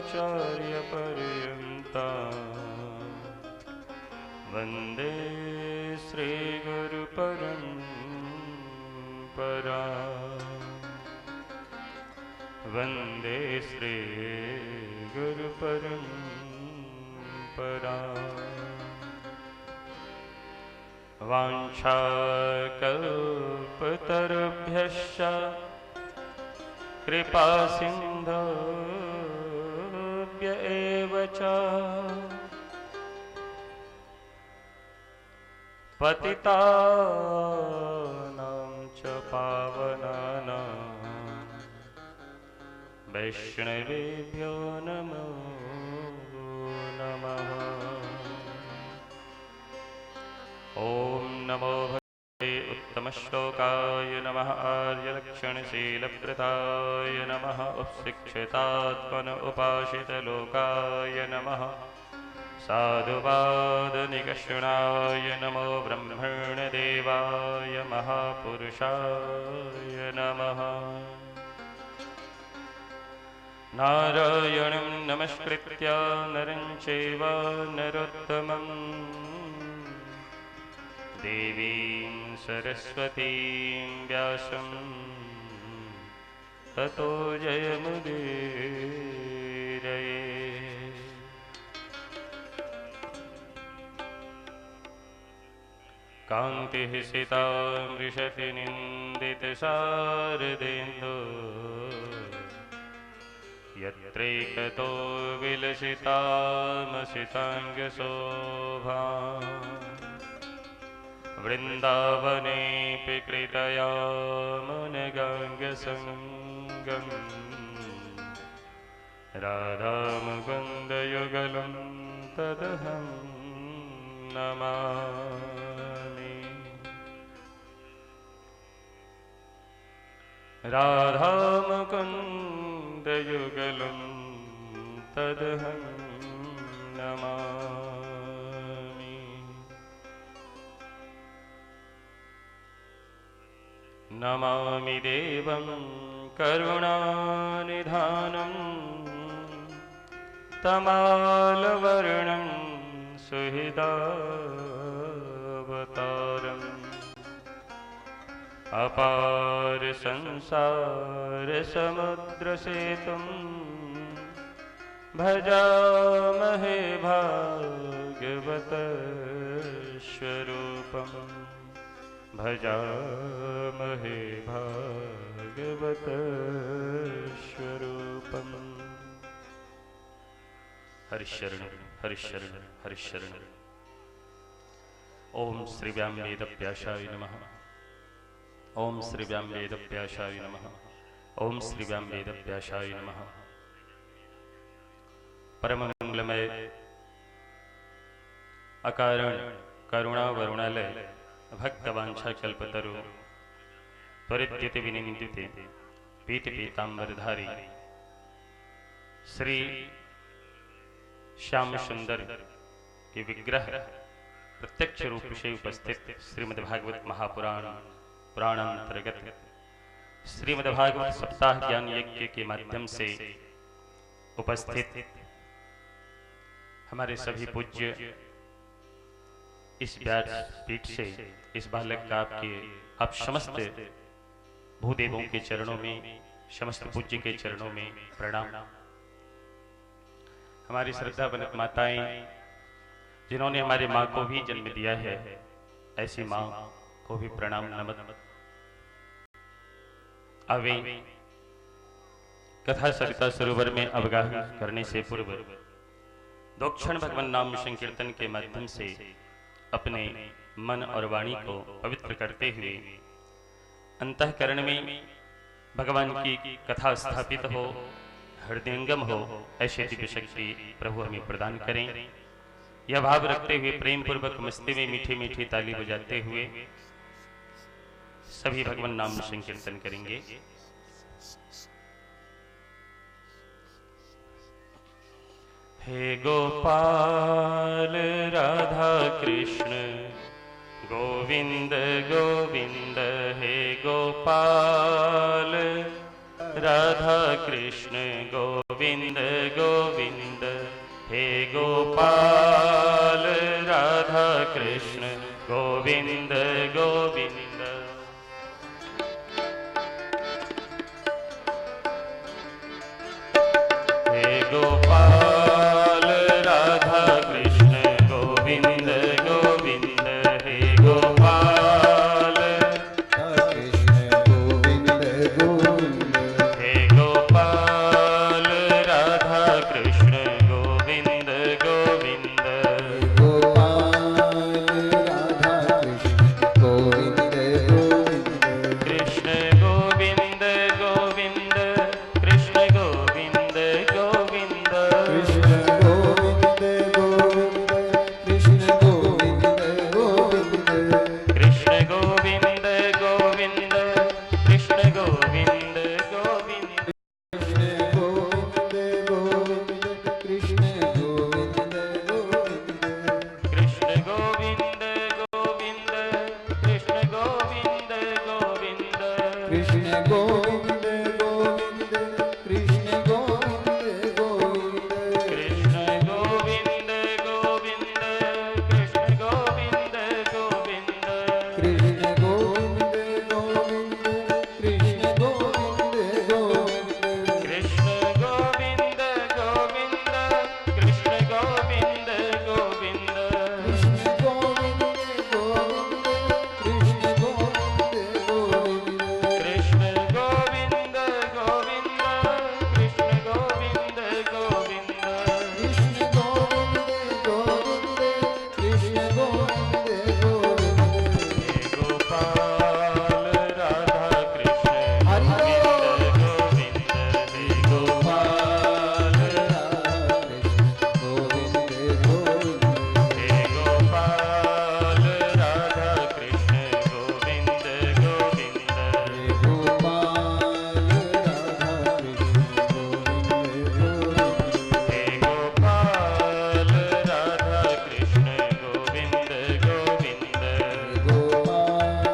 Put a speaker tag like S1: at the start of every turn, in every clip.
S1: आचार्यपर्यन्ता वन्दे श्रीगुरुपरम्परा वन्दे श्रीगुरुपरम्परा। वाञ्छाकल्पतरुभ्यश्च कृपासिन्धुभ्य एव च पतितानां च पावनानां वैष्णवेभ्यो नमो नमः। ॐ नमो भगवते उत्तमश्लोकाय नमः। आर्यलक्षणशीलव्रताय नमः। उपशिक्षितात्मन उपासितलोकाय नमः। साधुवादनिकषणाय नमो ब्रह्मण्यदेवाय महापुरुषाय नमः। नारायणं नमस्कृत्य नरं चैव नरोत्तमं देवीं सरस्वतीं व्यासं ततो जयमुदीरये। कान्तिः सीता मृषति निन्दितशारदेन्दो यत्रैकतो विलसितामसिताङ्गशोभा वृन्दावनेऽपि कृतया मुनगाङ्गसङ्गं राधामुकुन्दयुगलं तदहं नमामि। राधामुकुन्दयुगलं तदहं नमामि। नमामि देवं करुणानिधानं तमालवर्णं सुहृदावतारम् अपार संसारसमुद्रसेतुं भजामहे भागवतस्वरूपम् भजामहे भागवतस्वरूपम्। हरिशरण हरिशरण हरिशरण। ओम श्री व्याम वेदव्यासाय नमः। ओम श्री व्याम वेदव्यासाय नमः। ओम श्री व्याम वेदव्यासाय नमः। परम मंगलमय अकारण करुणा वरुणालय भक्तवांछा कल्पतरु त्वरिद्युति विनिंदिते पीत पीतांबरधारी श्री श्याम सुंदर के विग्रह प्रत्यक्ष रूप से उपस्थित श्रीमद्भागवत महापुराण पुराणांतर्गत श्रीमद्भागवत सप्ताह ज्ञान यज्ञ के माध्यम से उपस्थित हमारे सभी पूज्य इस व्यासपीठ से इस बालक का आपके आप समस्त भूदेवों के चरणों में, समस्त पूज्य के चरणों में प्रणाम। हमारी श्रद्धावंत माताएं जिन्होंने हमारे माँ को भी जन्म दिया है, ऐसी माँ को भी प्रणाम नमन। आवे कथा सरिता सरोवर में अवगाहन करने से पूर्व दो क्षण भगवान नाम संकीर्तन के माध्यम से अपने मन और वाणी को पवित्र करते हुए अंतःकरण में भगवान की कथा स्थापित हो, हृदयंगम हो, ऐसे दिव्य शक्ति प्रभु हमें प्रदान करें। यह भाव रखते हुए प्रेम पूर्वक मस्ती में मीठी मीठी ताली बजाते हुए सभी भगवान नाम संकीर्तन करेंगे। हे गोपाल राधा कृष्ण गोविंद गोविंद, हे गोपाल राधा कृष्ण गोविंद गोविंद। गोपाल राधा कृष्ण गोविंद गोविंद। हे गोपाल राधा कृष्ण गोविंद गोविंद। हे गोपाल
S2: कृष्ण गोविंद गोविंद।
S1: हे गोपाल राधा कृष्ण गोविंद गोविंद।
S2: गोपाल राधा कृष्ण गोविंद गोविंद।
S1: कृष्ण गोविंद गोविंद कृष्ण गोविंद गोविंद।
S2: कृष्ण गोविंद गोविंद कृष्ण गोविंद गोविंद।
S1: कृष्ण गोविंद गोविंद कृष्ण गोविंद गोविंद।
S2: कृष्ण गोविंद गोविंद कृष्ण गोविंद गोविंद।
S1: कृष्ण गोविंद गोविंद कृष्ण गोविंद गोविंद।
S2: कृष्ण गोविंद गोविंद कृष्ण गोविंद गोविंद।
S1: कृष्ण गोविंद गोविंद कृष्ण गोविंद गोविंद।
S2: कृष्ण गोविंद गोविंद कृष्ण गोविंद गोविंद।
S1: कृष्ण गोविंद गोविंद कृष्ण गोविंद गोविंद।
S2: कृष्ण गोविंद गोविंद कृष्ण गोविंद गोविंद।
S1: कृष्ण गोविंद गोविंद कृष्ण गोविंद गोविंद।
S2: कृष्ण गोविंद गोविंद कृष्ण गोविंद गोविंद।
S1: हे गोपाल राधा कृष्ण
S2: हरि
S1: गोविंद गोविंद। हे गोपाल
S2: राधा कृष्ण गोविंद गोविंद।
S1: हे गोपाल राधा कृष्ण गोविंद गोविंद।
S2: हे गोपाल राधा कृष्ण गोविंद गोविंद।
S1: हे गोपाल राधा कृष्ण गोविंद गोविंद।
S2: गोपाल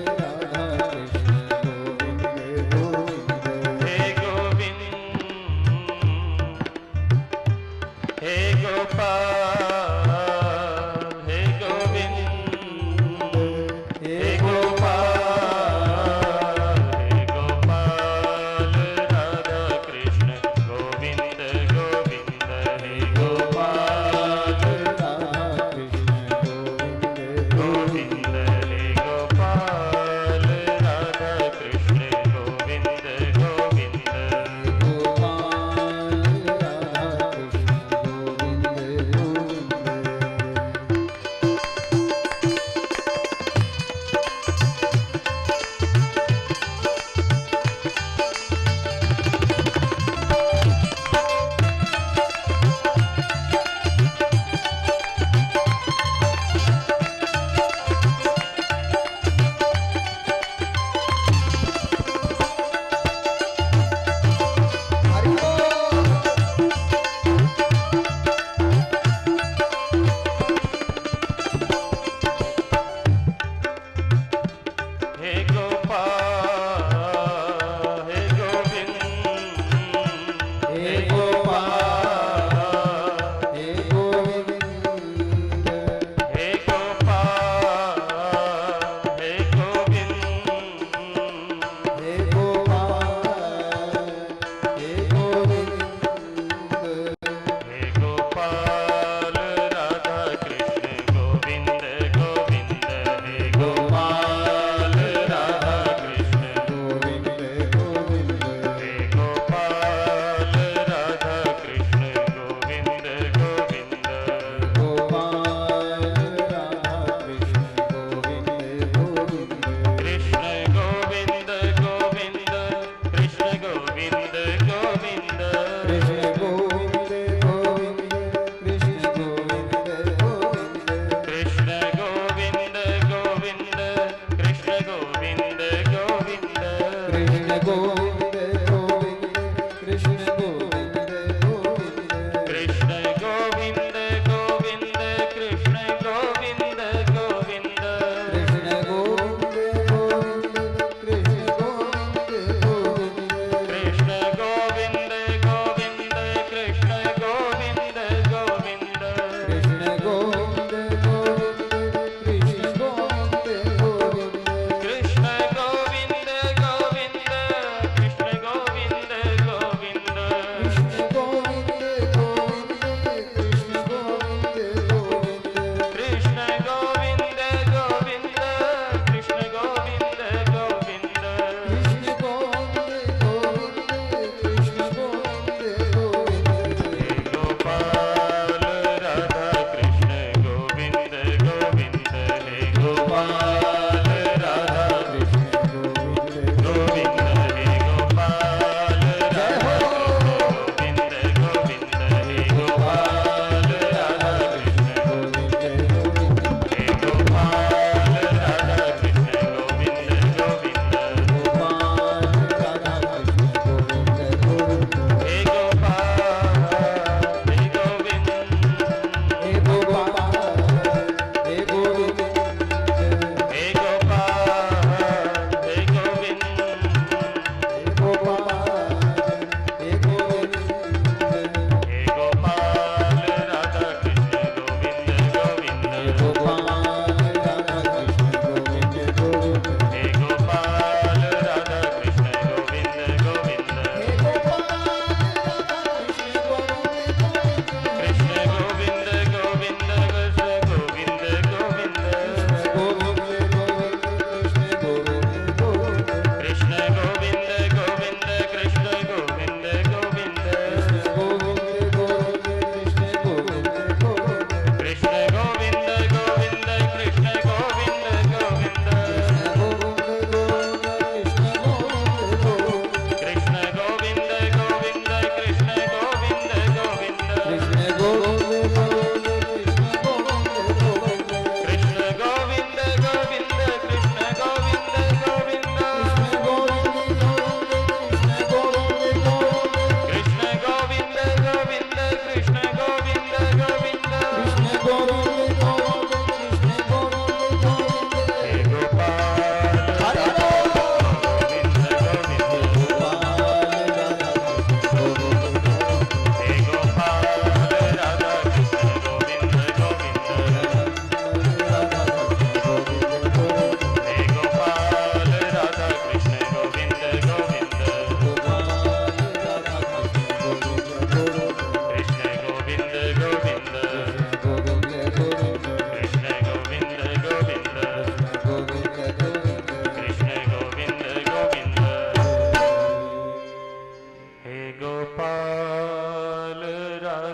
S2: राधा कृष्ण गोविंद गोविंद।
S1: हे गोविंद हे गोपाल हे गोविंद
S2: हे
S1: हे गोपाल हे गोपाल राधा कृष्ण गोविंद गोविंद। हे गोपाल
S2: राधा कृष्ण गोविंद
S1: गोविंद। हे गोपाल राधा कृष्ण गोविंद गोविंद।
S2: गोपाल राधा कृष्ण गोविंद गोविंद।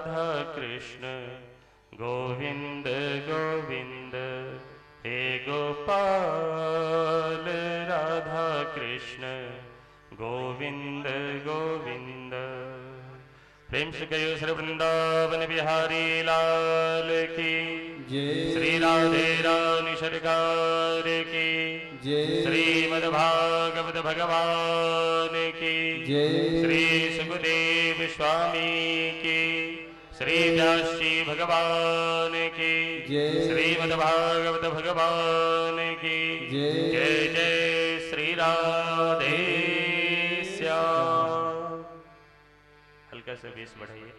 S1: राधा कृष्ण गोविंद गोविंद हे गोपाल राधा कृष्ण गोविंद गोविंद। प्रेम से कहियो श्री वृंदावन बिहारी लाल की
S2: जय,
S1: श्री राधे रानी सरकार की
S2: जय,
S1: श्रीमद् भागवत भगवान की
S2: जय,
S1: श्री सुखदेव स्वामी की, श्री व्यास जी भगवान की
S2: जय,
S1: श्रीमद् भागवत भगवान की
S2: जय,
S1: जय जय श्री राधे श्याम। हल्का से बेस बढ़ाइए।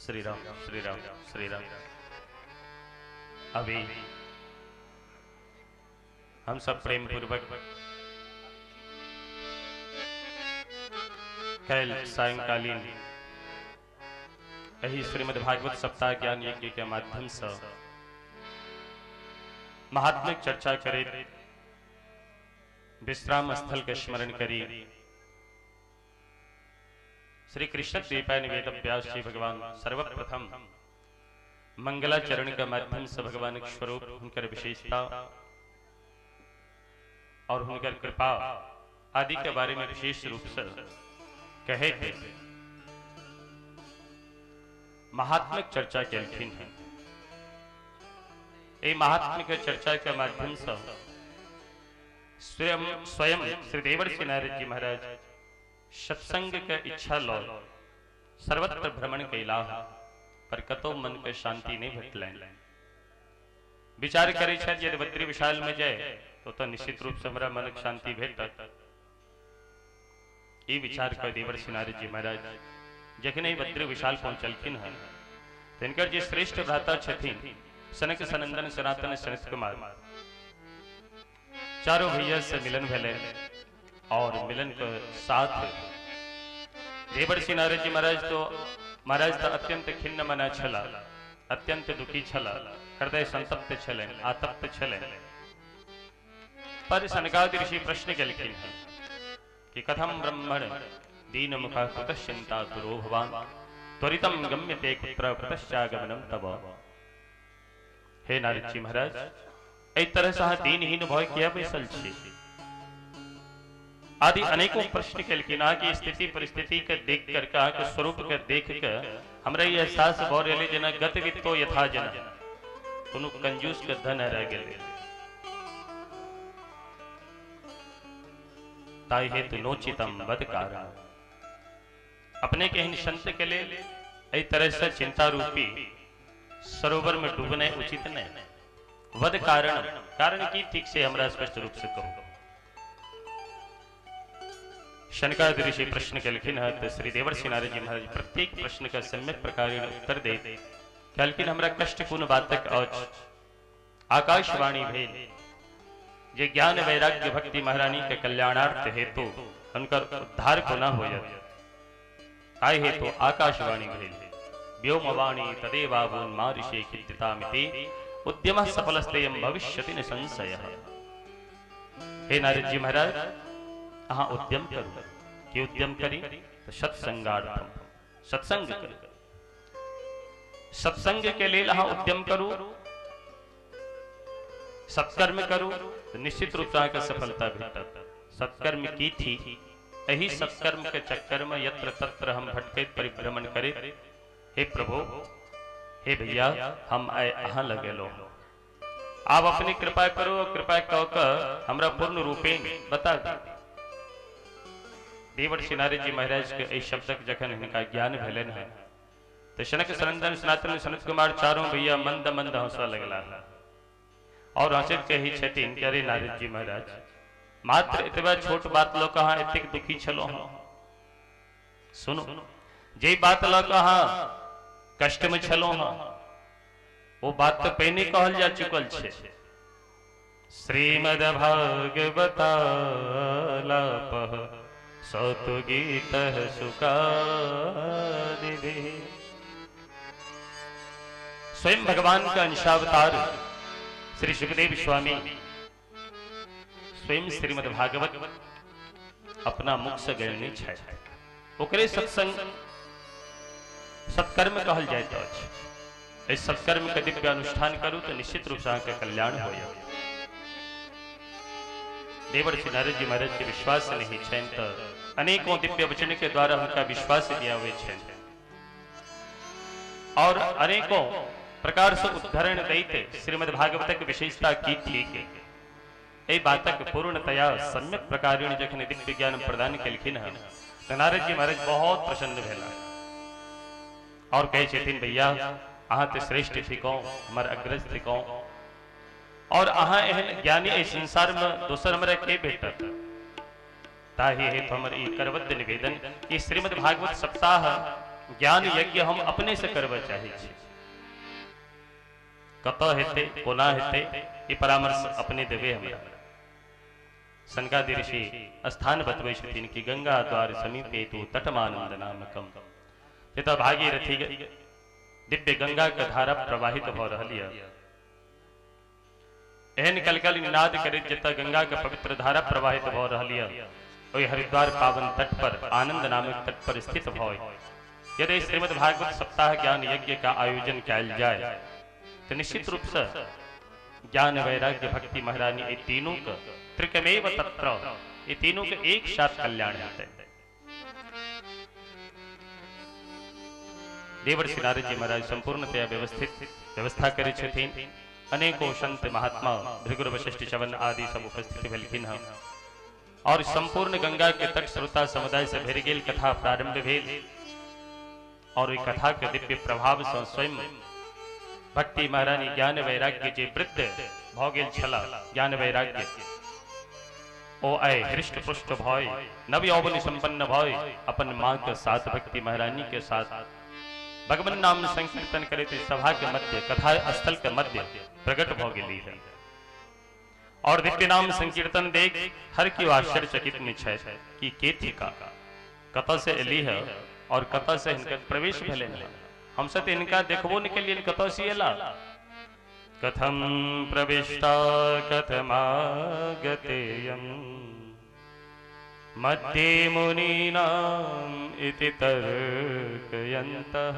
S1: श्री राम श्री राम श्री राम। अभी हम सब प्रेम पूर्वक कल सायंकालीन यही श्रीमद् भागवत सप्ताह ज्ञान यज्ञ के माध्यम से महात्मिक चर्चा करे, विश्राम स्थल के स्मरण करी। श्री कृष्ण द्वीपायन वेद व्यास जी भगवान सर्वप्रथम मंगलाचरण के माध्यम से भगवान के स्वरूप, उनकर विशेषता और उनकर कृपा आदि के बारे में विशेष रूप से कहे थे, महात्मिक चर्चा केलखिन हैं। ये महात्मिक चर्चा के माध्यम से स्वयं स्वयं श्री देवर्षि नारद जी महाराज सत्संग के इच्छा लो सर्वत्र भ्रमण कैला, पर कतो मन के शांति नहीं भेटलनि। विचार करे छथि यदि बद्री विशाल में जाए तो निश्चित रूप से हमरा मन के शांति भेटत। ई विचार कर देवर्षि नारद जी महाराज जखन ही बद्री विशाल पहुंचलखिन हन, तिनकर जे श्रेष्ठ भ्राता छथिन सनक सनंदन सनातन सनत कुमार चारों भैया से मिलन भेलै और मिलन के साथ देवर्षि नारद जी महाराज तो अत्यंत खिन्न मना छला, अत्यंत दुखी छला, हृदय संतप्त छलनि, आतप्त छलनि। पर सनकादि ऋषि प्रश्न केलखिन हन कि कथम ब्रह्मण दीन मुखः कुतश्चिन्ता तुरो भवान् त्वरितं गम्यते कुत्र कुतश्चागमनं तव। हे नारद जी महाराज, एहि तरह से अहाँ दीनहीन भऽ किया बैसल छी? आदि अनेकों प्रश्न केलखिन। अहाँके स्थिति परिस्थिति के देख करके, अहाँके स्वरूप के देख के हमरा ई एहसास भऽ रहलै जेना गतवित्तो यथा जना कोनो कंजूस के धन हरा गेलै, ताहि हेतु नोचितम वद कारण। अपने के एहन संत के लेल एहि तरह से चिंता रूपी सरोवर में डूबने उचित नहीं। वद कारण, कारण की ठीक से हमरा स्पष्ट रूप से कहू। शनकादि ऋषि प्रश्न केलखिन हँ तो श्री देवर्षि नारद जी महाराज प्रत्येक प्रश्न का सम्यक प्रकार उत्तर दे कहलखिन हमरा कष्ट कोन बातक अछि। आकाशवाणी भेल जे ज्ञान वैराग्य भक्ति महारानी के कल्याणार्थ हेतु हुनकर उद्धार कोना होयत, ताहि हेतु आकाशवाणी भेल। व्योमवाणी तदेवावोन्माऋषे खिद्यतामिति उद्यमः सफलस्तेयं भविष्यति न संशयः। हे नारद जी महाराज, अहाँ उद्यम करू। कि उद्यम करी? तो सत्संगार्थम, सत्संग करू। सत्संग के लेल अहाँ उद्यम करू, सत्कर्म करू तो निश्चित रूप से अहाँके सफलता भेटत। सत्कर्म की थी? एहि सत्कर्म के चक्कर में यत्र तत्र हम भटकैत परिभ्रमण करे। हे प्रभु, हे भैया, हम आए अहाँ लगेलो, आप अपनी कृपा करो, कृपा कह के हमरा पूर्ण रूपेण बता दी। देवर्षि नारद जी महाराज के एहि शब्दक जखन हिनका ज्ञान भेलनि हन तो सनक सनंदन सनातन सनत कुमार चारों भैया मंद मंद हंसऽ लगला और हंसैत कहै छथिन कि अरे नारद जी महाराज, मात्र एतबा छोट बात लऽ कऽ अहाँ एतेक दुखी छलहुँ हँ। सुनू, जे बात लऽ कऽ अहाँ कष्ट में छलहुँ हँ वो बात तो पहिने कहल जा चुकल छै। श्रीमद् भागवतालापः सतु गीतः सुखादिभिः। स्वयं भगवान का अंशावतार श्री सुखदेव स्वामी स्वयं श्रीमद् भागवत अपना मुख से गणने छथि। ओकरे सत्संग सत्कर्म कहल जाइत अछि। एहि सत्कर्म के दिव्य अनुष्ठान करू तो निश्चित रूप से अहाँके कल्याण होयत। देवर्षि नारद जी महाराज के विश्वास नहीं छनि तो अनेकों दिव्य वचन के द्वारा हुनका विश्वास दियाबै छनि और अनेकों प्रकार से उद्धरण दैत श्रीमद् भागवतक विशेषता की ठीक एहि बातक पूर्णतया सम्यक प्रकारेण जखन दिव्य ज्ञान प्रदान केलखिन हँ तो नारद जी महाराज बहुत प्रसन्न भेला और कहै छथिन भैया अहाँ तो श्रेष्ठ थिकौं, हमर अग्रज थिकौं और अहाँ एहन ज्ञानी एहि संसार में दोसर हमरा के भेटत। ताहि हेतु हमर ई करबद्ध निवेदन कि श्रीमद् भागवत सप्ताह ज्ञान यज्ञ हम अपने से करबऽ चाहै छी। कतऽ हेतै कोना हेतै ई परामर्श अपने देबै हमरा। सनकादि ऋषि स्थान बतबै छथिन कि गंगा द्वार समीपे तु तटमानंद नामकम, जतऽ भागीरथी दिव्य गंगा के धारा प्रवाहित भऽ रहल यऽ। एहन कलकल निनाद करैत जतऽ गंगा के पवित्र धारा प्रवाहित भऽ रहल यऽ ओहि हरिद्वार पावन तट पर आनंद नामक तट पर स्थित भऽ यदि श्रीमद् भागवत सप्ताह ज्ञान यज्ञ का आयोजन कयल जाय तो निश्चित रूप से ज्ञान वैराग्य भक्ति महारानी ये तीनों का त्रिकमेव तत्र ये तीनों के एक साथ कल्याण हेतै। देवर्षि नारद जी महाराज संपूर्णतया व्यवस्थित व्यवस्था करै छथिन। अनेकों संत महात्मा भृगु वशिष्ठ चवन आदि सब उपस्थित भेलखिन हँ और संपूर्ण गंगा के तट श्रोता समुदाय से भरि गेल। कथा प्रारंभ भेल और ओहि कथा के दिव्य प्रभाव से स्वयं भक्ति महारानी ज्ञान वैराग्य जे वृद्ध भऽ गेल छला ज्ञान वैराग्य ओ आइ हृष्ट पुष्ट भय नव यौवन संपन्न भय अपन माँ के साथ भक्ति महारानी के साथ भगवान नाम संकीर्तन करैत सभा के मध्य कथा स्थल के मध्य प्रकट भऽ गेली है और दिव्य नाम संकीर्तन देख हर केओ आश्चर्यचकित में छथि कि के थिका, कतऽ से एली है और कतऽ से हिनकर प्रवेश भेलनि है। हमसब तऽ हिनका देखबो नहि केलियनि, कतऽ से एला। कथम प्रविष्टा कथमागतेयं मध्ये मुनीनाम इति तर्कयन्तः।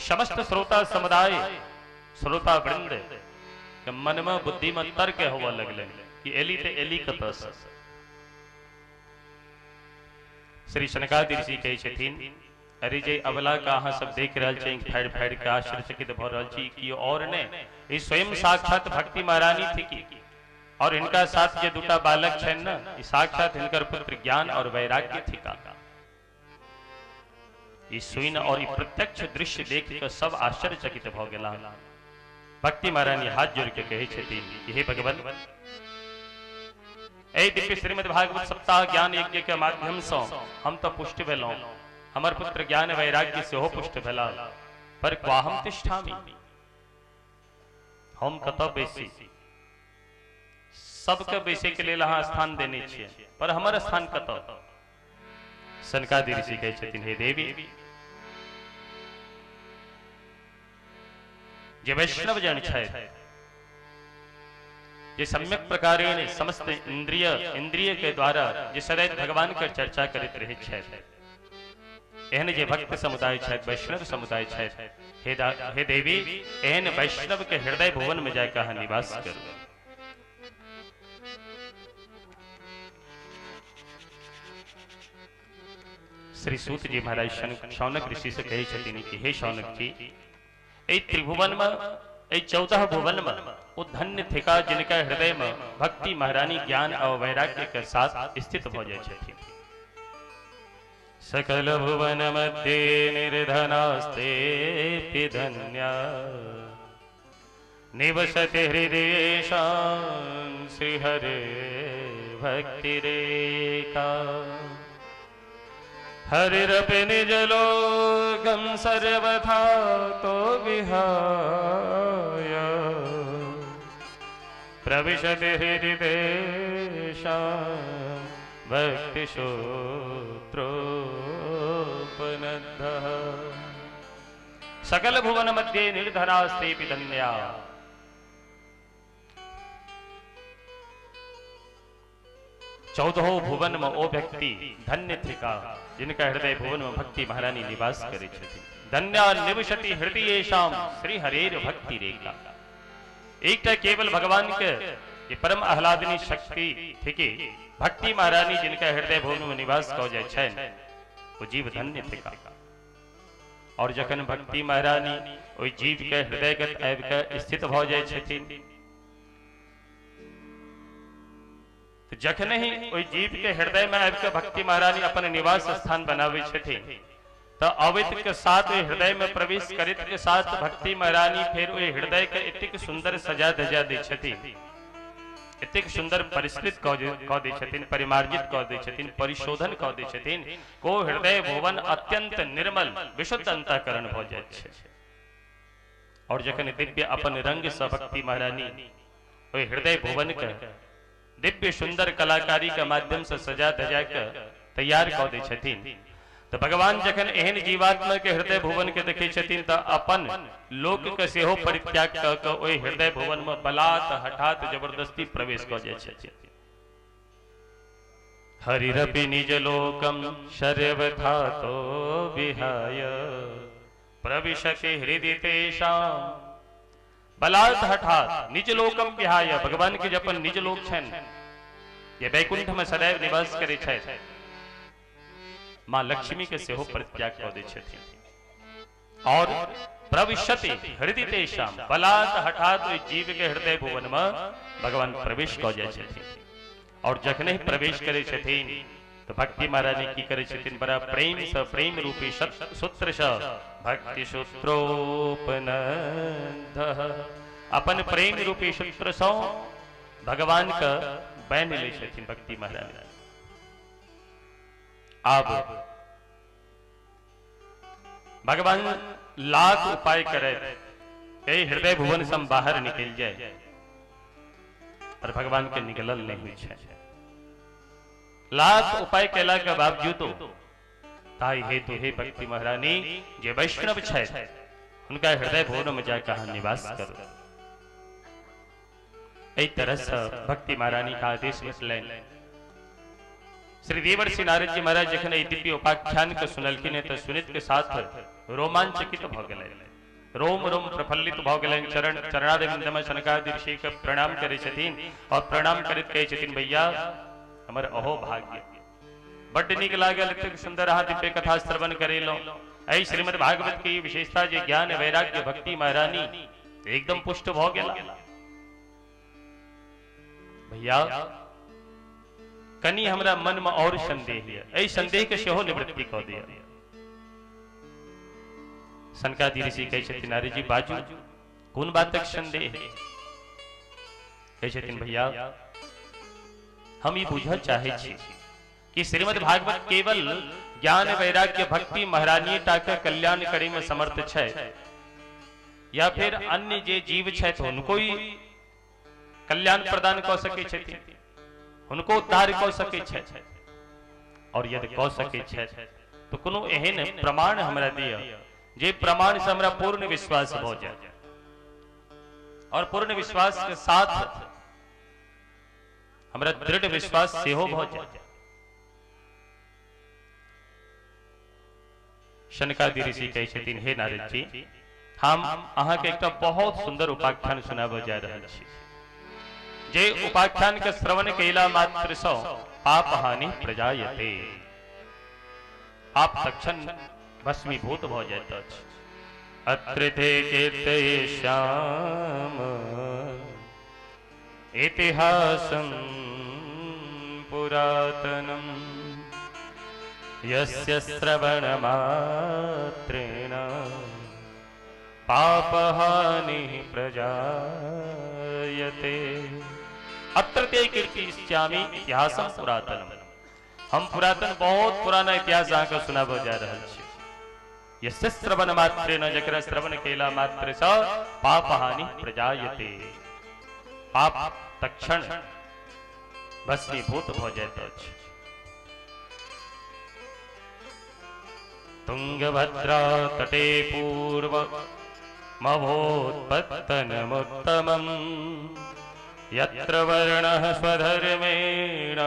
S1: समस्त श्रोता समुदाय श्रोता वृंद के मन में बुद्धि में तर्क होवऽ लगलै कि एली ते एली कतऽ से। श्री सनकादि ऋषि कहै छथिन अरे जे अबला का अहाँ सब देख रहल छी फाड़ि फाड़ि के आश्चर्यचकित भऽ रहल छी कि और ने ई स्वयं साक्षात भक्ति महारानी थी और इनका साथ जे दूटा बालक छनि न ई साक्षात हिनकर पुत्र ज्ञान और वैराग्य थिका। ई सुनि और ई प्रत्यक्ष दृश्य देख के सब आश्चर्यचकित भऽ गेला। भक्ति महारानी हाथ जोड़ के कहै छथिन कि हे भगवान, एहि दिव्य श्रीमद् भागवत सप्ताह ज्ञान यज्ञ के माध्यम सँ हम तऽ पुष्ट भेलहुँ, हमर पुत्र ज्ञान वैराग्य सेहो पुष्ट भेला, पर क्वाहम तिष्ठामि, हम कतऽ बैसी। सबके बैसे के लेल अहाँ स्थान देने छियै पर हमर स्थान कतऽ। सनकादि ऋषि कहै छथिन हे देवी, जे वैष्णव जन छथि जे सम्यक प्रकारेण समस्त इंद्रिय इंद्रिय के द्वारा जे सदैव भगवान के चर्चा करैत रहै छथि, एहन जे भक्त समुदाय छथि वैष्णव समुदाय छथि, हे देवी एहन वैष्णव के हृदय भुवन में जाकर अहाँ निवास करू। श्री सूत जी महाराज शौनक ऋषि से कहै छथिन कि हे शौनक जी, एहि त्रिभुवन में एहि 14 भुवन में ओ धन्य थिका जिनका हृदय में भक्ति महारानी ज्ञान और वैराग्य के साथ स्थित भऽ जाइ छथिन। सकल भुवन मध्ये निर्धनास्ते धन्या निवसति हृदयेशां श्रीहरे भक्तिरेका। हरिरपि निजलोकं सर्वथा तो विहाय प्रविशति हृदि तेषां भक्तिसूत्रोपनद्धः। सकल भुवन मध्ये निर्धनास्ते धन्या। 14 भुवन में ओ व्यक्ति धन्य थिका जिनका हृदय भुवन में भक्ति महारानी निवास करे छथिन। धन्या निवसति हृदय शाम श्री हरेर भक्ति रेखा। एकटा केवल भगवान के ये परम आह्लादिनी शक्ति थिके भक्ति महारानी जिनका हृदय भुवन में निवास कऽ जाइ छनि ओ जीव धन्य थिका। और जखन भक्ति महारानी ओहि जीव के हृदयगत आबि के स्थित भऽ जाइ छथिन तो जखन ही ओहि जीव के हृदय में आबि के भक्ति महारानी अपन निवास स्थान बनाबै छथिन तो अवैत के साथ हृदय में प्रवेश करैत के साथ भक्ति महारानी फिर ओहि हृदय के एतेक सुंदर सजा धजा दै छथिन, एतेक सुंदर परिष्कृत कऽ दै छथिन, परिमार्जित कऽ दै छथिन, परिशोधन कऽ दै छथिन को हृदय भुवन अत्यंत निर्मल विशुद्ध अंतःकरण भऽ जाइत छै। और जखन दिव्य अपन रंग सँ भक्ति महारानी ओहि हृदय भुवन के दिव्य सुंदर कलाकारी के माध्यम से सजा धजा के तैयार कऽ दै छथिन तो भगवान जखन एहन जीवात्मा के हृदय भुवन के देखै छथिन तो अपन लोक के सेहो परित्याग कऽ के ओहि हृदय भुवन में बलात् हठात जबरदस्ती प्रवेश कऽ जाइ छथिन। हरिरपि निज लोकम शर्वथातो विहाय प्रविशति हृदि तेषां। बलात् हठात निज लोकम विहाय, भगवान के जब निज लोक छनि ये वैकुंठ में सदैव निवास करै छथि, मां लक्ष्मी के सेहो परित्याग कऽ दै छथिन और प्रविशति हृदय तेषां बलात् हठात ओहि जीव के हृदय भुवन में भगवान प्रवेश कऽ जाइ छथिन। और जखने ही प्रवेश करै छथिन तो भक्ति महारानी की करै छथिन, बड़ा प्रेम से प्रेम रूपी सूत्र से भक्ति सूत्रोपनद्ध अपन प्रेम रूपी सूत्र से भगवान के बान्हि लै छथिन भक्ति महारानी। अब भगवान लाख उपाय करे कई हृदय भुवन से बाहर निकल जाए पर भगवान के निकलल नहीं हुई है। लाख उपाय कैला के बावजूद ताहि हेतु हे भक्ति महारानी जे वैष्णव छथि उनका हृदय भुवन में जाकर अहाँ निवास करू। एहि तरह से भक्ति महारानी का आदेश भेटलनि। श्री देवर्षि नारद जी महाराज जखन एहि दिव्य उपाख्यान के सुनलखिन तो सुनित के साथ रोमांचकित भऽ गेलनि, रोम रोम प्रफुल्लित भऽ गेलनि। चरण चरणारविंद में सनकादि ऋषि के प्रणाम करै छथिन और प्रणाम करैत कहै छथिन, भैया हमर अहो भाग्य बड्ड नीक लागल, एतेक सुंदर अहाँ दिव्य कथा श्रवण करेलहुँ। एहि श्रीमद् भागवत के विशेषता जे ज्ञान वैराग्य भक्ति महारानी एकदम पुष्ट भऽ गेला। भैया कनी हमरा मन में और संदेह है, एहि संदेह के सेहो निवृत्ति कऽ दिअ। सनकादि ऋषि कहै छथिन, नारद जी बाजू कोन बातक संदेह? कहै छथिन, भैया हम ई बुझऽ चाहै छी कि श्रीमद् भागवत केवल ज्ञान वैराग्य भक्ति महारानी टा के कल्याण करे में समर्थ छै या फिर अन्य जे जीव छथि हुनको ही कल्याण प्रदान कऽ सकै छथिन, हुनको उद्धार कऽ सकै छथि? और यदि कऽ सकै छथि तो कोनो एहन प्रमाण हमरा दिअ जे प्रमाण से हमरा पूर्ण विश्वास भऽ जाए और पूर्ण विश्वास के साथ हमरा दृढ़ विश्वास सेहो भऽ जाए। शनकादि ऋषि कहै छथिन, हे नारद जी हम अहाँके एकटा बहुत सुंदर उपाख्यान सुनाबऽ जा रहल छी जे उपाख्यान के श्रवण कैला मात्र सँ पाप हानि प्रजायते, पाप तक्षण भस्मीभूत भऽ जाइत अछि। अत्र ते कीर्तयिष्याम इतिहासं पुरातनम यस्य श्रवणमात्रेण पापहानिः प्रजायते। अत्र ते कीर्तिष्यामि इतिहासं पुरातनम। हम पुरातन बहुत पुराना इतिहास अहाँके सुनाबऽ जा रहल छी। यस्य श्रवण मात्रेण जकरा श्रवण केला मात्र सँ पापहानि प्रजायते, पाप तक्षण भस्मीभूत भऽ जाइत अछि। तुंगभद्रा तटे पूर्व मभोत्पत्तनमुत्तमम् यत्र वर्णः स्वधर्मेण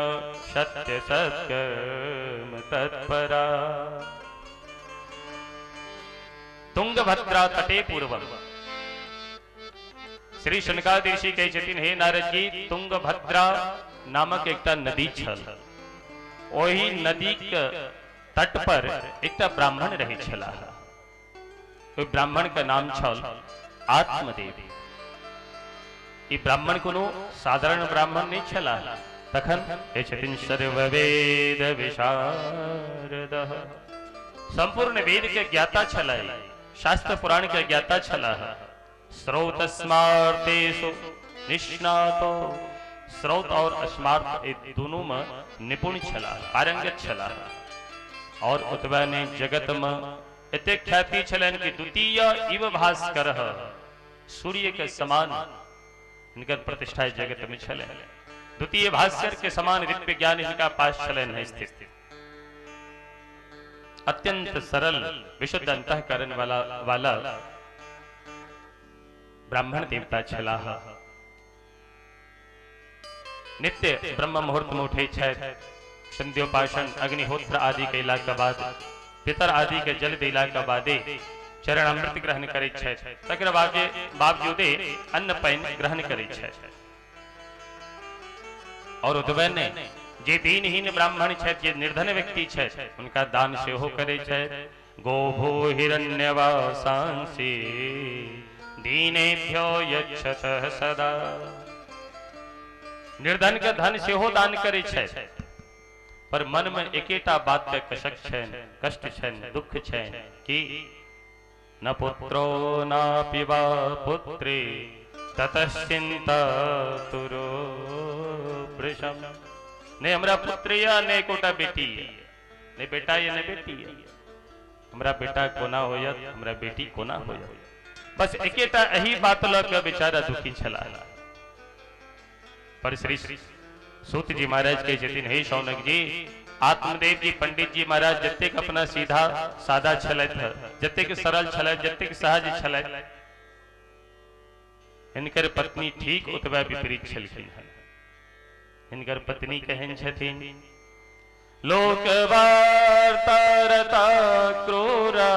S1: सत्य सत्कर्म तत्परा। तुंगभद्रा तटे पूर्वम श्री शनकादि ऋषि कहै छथिन, हे नारद जी, तुंगभद्रा नामक एकटा नदी छल, ओहि नदी के तट पर एकटा ब्राह्मण रहै छलाह। ओहि ब्राह्मण के नाम छल आत्मदेव। ई ब्राह्मण कोनो साधारण ब्राह्मण नहीं छलाह। तखन कहै छथिन सर्ववेद विशारद, संपूर्ण वेद के ज्ञाता छलाह, शास्त्र पुराण के ज्ञाता छलाह। स्रोत स्मार्तेषु निष्णातो, स्रोत और स्मार्त ए दोनों में निपुण छलाह, पारंगत छलाह। और ओतबा ने जगत में एतेक ख्याति छलनि कि द्वितीय इव भास्कर, सूर्य के समान हिनकर प्रतिष्ठा जगत में छलनि। द्वितीय भास्कर के समान दिव्य ज्ञान हिनका पास छलनि स्थित। अत्यंत सरल विशुद्ध अंतःकरण वाला वाला ब्राह्मण देवता छलाह। नित्य ब्रह्म मुहूर्त में उठे छथि, संध्योपासन अग्निहोत्र आदि कैला के बाद, पितर आदि के जल देला के बादे चरण अमृत ग्रहण करै छथि, तकर बावजूदे अन्न पानि ग्रहण करै छथि। और ओतबे नहि, जे दीनहीन ब्राह्मण छथि, जे निर्धन व्यक्ति छथि, हुनका दान सेहो करै छथि। गोभो हिरण्यवासांसि दीनेभ्यो यच्छतः सदा, निर्धन के धन सेहो दान करै छथि। पर मन में एकेटा बात के कसक छनि, कष्ट छनि, दुख छनि कि न पुत्रो नापि वा पुत्री ततश्चिंता तुरो वृषम। नहीं हमरा पुत्र या नहीं एकोटा बेटी है, नहीं बेटा या नहीं बेटी है, हमरा बेटा कोना होयत, हमरा बेटी कोना होयत, बस एकेटा एही बात लऽ के बेचारा दुखी छलाह। पर श्री सूत जी महाराज कहै छथिन, हे शौनक जी, आत्मदेव जी पंडित जी महाराज जतेक अपना सीधा सादा छलथि, जतेक सरल छलथि, जतेक सहज छलथि, हिनकर पत्नी ठीक ओतबा विपरीत छलखिन हन। हिनकर पत्नी केहन छथिन? लोक वार्तारता क्रूरा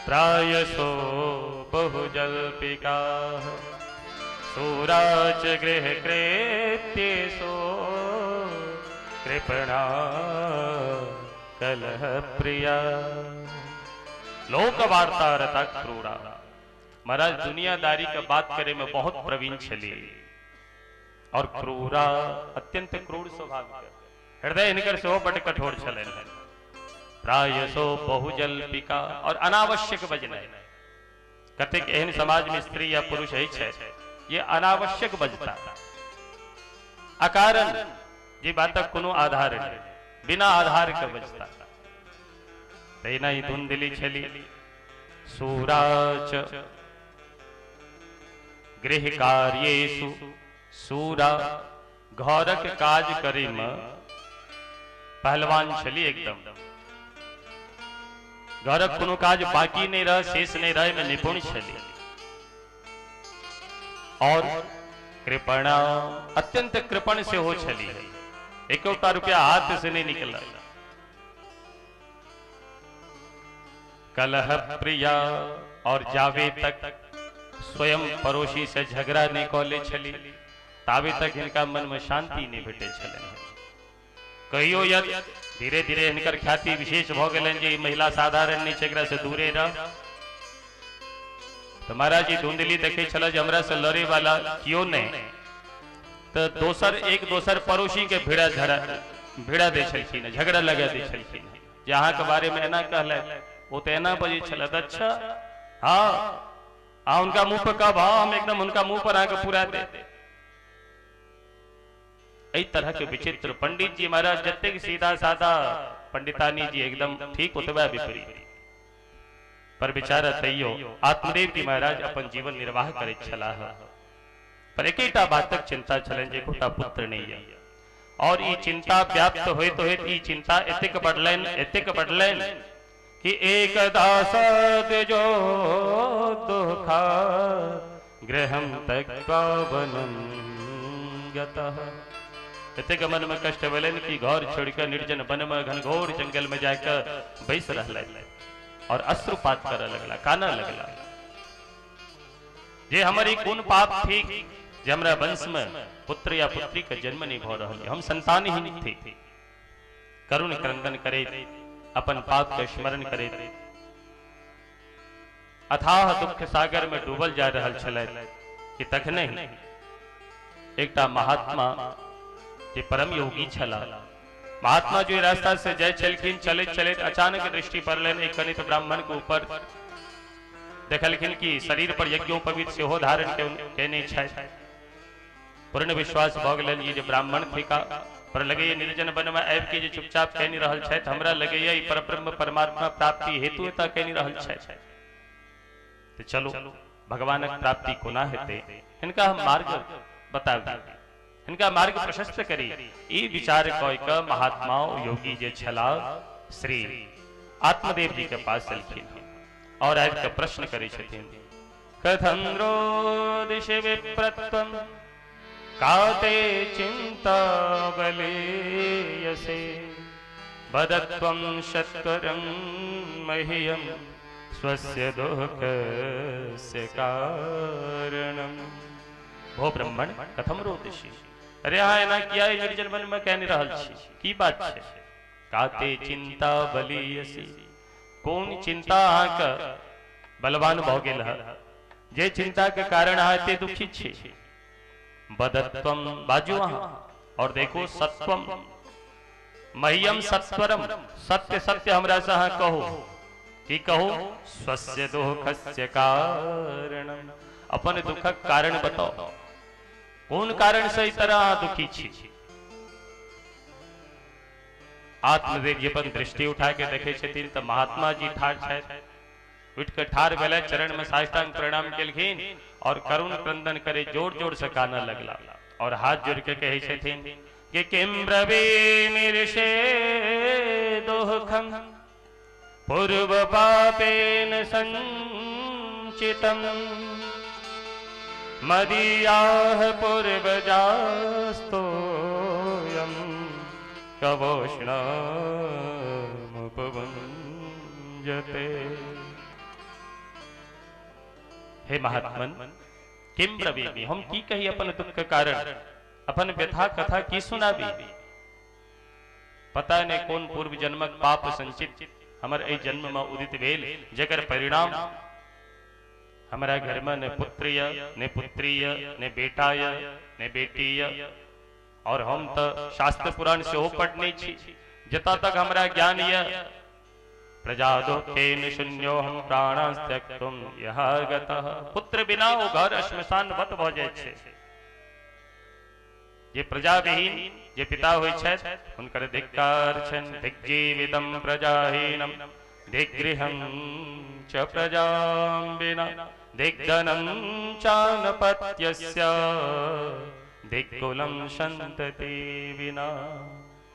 S1: प्रायशो बहुजल्पिका सूराच गृह कृत्येषु कृपणा कलह प्रिया। लोक वार्तारता क्रूरा, महाराज दुनियादारी का बात करे में बहुत प्रवीण छली और क्रूरा अत्यंत क्रूर स्वभाव के, हृदय हिनकर सेहो बड कठोर छलनि। प्रायशो बहुजल्पिका और अनावश्यक बजनाइ, कतेक एहन समाज में स्त्री या पुरुष है ये अनावश्यक बजता, अकारण जे बातक कोनो आधार नहीं, बिना आधार के बजता। तहिना ई धुंधली छली। सूराच गृह कार्येषु सूरा, घरक काज करे में पहलवान छली एकदम, घरक कोनो काज बाकी नहीं रह, शेष नहीं रहे में निपुण छली। और कृपणा, अत्यंत कृपण से हो छली, एकोटा रुपया हाथ से नहीं निकला। कलह प्रिया, और जावे तक स्वयं पड़ोसी से झगड़ा नहीं कऽ छली तावे तक हिनका मन में शांति नहीं भेटे छलनि। कहियो यदि धीरे धीरे हिनकर ख्याति विशेष भऽ गेलनि जे महिला साधारण नहीं छै, एकरा से दूरे रह। तो महाराज जी धुंधली देखे छल जे हमरा से लड़े वाला कियो नहीं, तो दोसर एक दोसर पड़ोसी के भिड़ा दै छलखिन, झगड़ा लगा दै छलखिन जे अहाँ के बारे में एना कहलथि, ओ तो एना बजै छलथि। अच्छा हाँ, आ उनका मुंह पर कहब, हाँ हम एकदम उनका मुंह पर अहाँके पूरा दे। एहि तरह के विचित्र पंडित जी महाराज जतेक सीधा साधा, पंडितानी जी एकदम ठीक ओतबा विपरीत। पर बेचारा तैयो आत्मदेव जी महाराज अपन जीवन निर्वाह करैत छलाह। पर एकेटा बातक चिंता छलनि जे एकोटा पुत्र नहीं है। और ई चिंता व्याप्त होइत होइत ई चिंता एतेक बढ़लनि, एतेक बढ़लनि कि एक दासद जो दुखा गृहं त्यक्त्वा वनं गतः। एतेक मन में कष्ट भेलनि कि घर छोड़िकऽ निर्जन वन में घनघोर जंगल में जाकर बैस रहलनि और अश्रुपात करऽ लगला, कानऽ लगला जे हमर ई कोन पाप थिक जे हमरा वंश में पुत्र या पुत्री के जन्म नहीं भऽ रहल, हम संतानहीन थी। करुण क्रंदन करैत अपन पाप के स्मरण करैत अथाह दुख सागर में डूबल जा रहल छलथि कि तखने एकटा महात्मा जे परम योगी छला, महात्मा जो रास्ता से जाय छलखिन, चलैत चलैत अचानक दृष्टि पड़लनि एक कनित ब्राह्मण के ऊपर। देखलखिन कि शरीर पर यज्ञोपवीत सेहो धारण केने छथि। पूर्ण विश्वास भऽ गेलनि जे ब्राह्मण थिका, पर लगैया निर्जन वन में आबि के जे चुपचाप कहि रहल छथि, हमरा लगैया ई परब्रह्म परमात्मा प्राप्ति हेतु एतऽ कहि रहल छथि। तो चलो भगवानक प्राप्ति कोना हेतै, हिनका हम मार्ग बताबी, हिनका मार्ग प्रशस्त करी। ई विचार कऽ के महात्मा योगी जे छला श्री आत्मदेव जी के पास एलखिन और आबि के प्रश्न करै छथिन, कथं रोदिषि विप्रत्वं काते चिंता बलीयसे वदत्वं सत्वरं मह्यं स्वस्य दुःखस्य कारणम्। भो ब्राह्मण कथम रोदिषि, अरे अहाँ एना किया निर्जन वन में कहि रहल छी, की बात छै? काते चिंता बलीयसी, कोन चिंता अहाँके बलवान भऽ गेल है जे चिंता के कारण अहाँ एते दुखी छी? बदत्वम बाजू अहाँ, और देखो सत्वम मह्यम सत्वरम, सत्य सत्य हमरा से अहाँ कहू, की कहू? स्वस्य दुःखस्य कारणम, अपन दुखक कारण बताओ, कोन कारण से ई तरह अहाँ दुखी छी? आत्मदेव जी अपन दृष्टि उठा के देखे छथिन तऽ महात्मा जी ठाढ़ छथि। उठि के ठाढ़ भेलै, चरण में साष्टांग प्रणाम केलखिन और करुण क्रंदन करे जोर जोर से कानऽ लगला और हाथ जोड़ के कहै छथिन कि किम ब्रवीमि ऋषे दुःखं पूर्व पापेन संचितम् मदीयाः पूर्वजास्तोऽयं कवोष्णमुपभुञ्जते। हे महात्मन, किम ब्रवीमि, हम की कही अपन दुख के कारण, अपन व्यथा कथा की सुनाबी? पता नहीं कौन पूर्व जन्मक पाप संचित हमर एहि जन्म में उदित भेल, जकर परिणाम हमारा घर में न पुत्र य न पुत्री य न बेटा य न बेटी य, और हम तो शास्त्र पुराण सेहो पढ़ने छी, जतऽ तक हमरा ज्ञान य प्रजा दुःखेन शून्यो हम प्राणास्त्यक्तुम यह गतः। पुत्र बिना ओ घर श्मशान वत भऽ जाइ छै। जे प्रजा विहीन जे पिता होइ छथि हुनकर धिक्कार छनि, धिग्जीवितं प्रजाहीनं धिगृहं च प्रजां विना धिग्धनं चानपत्यस्य धिक्कुलं सन्तति विना।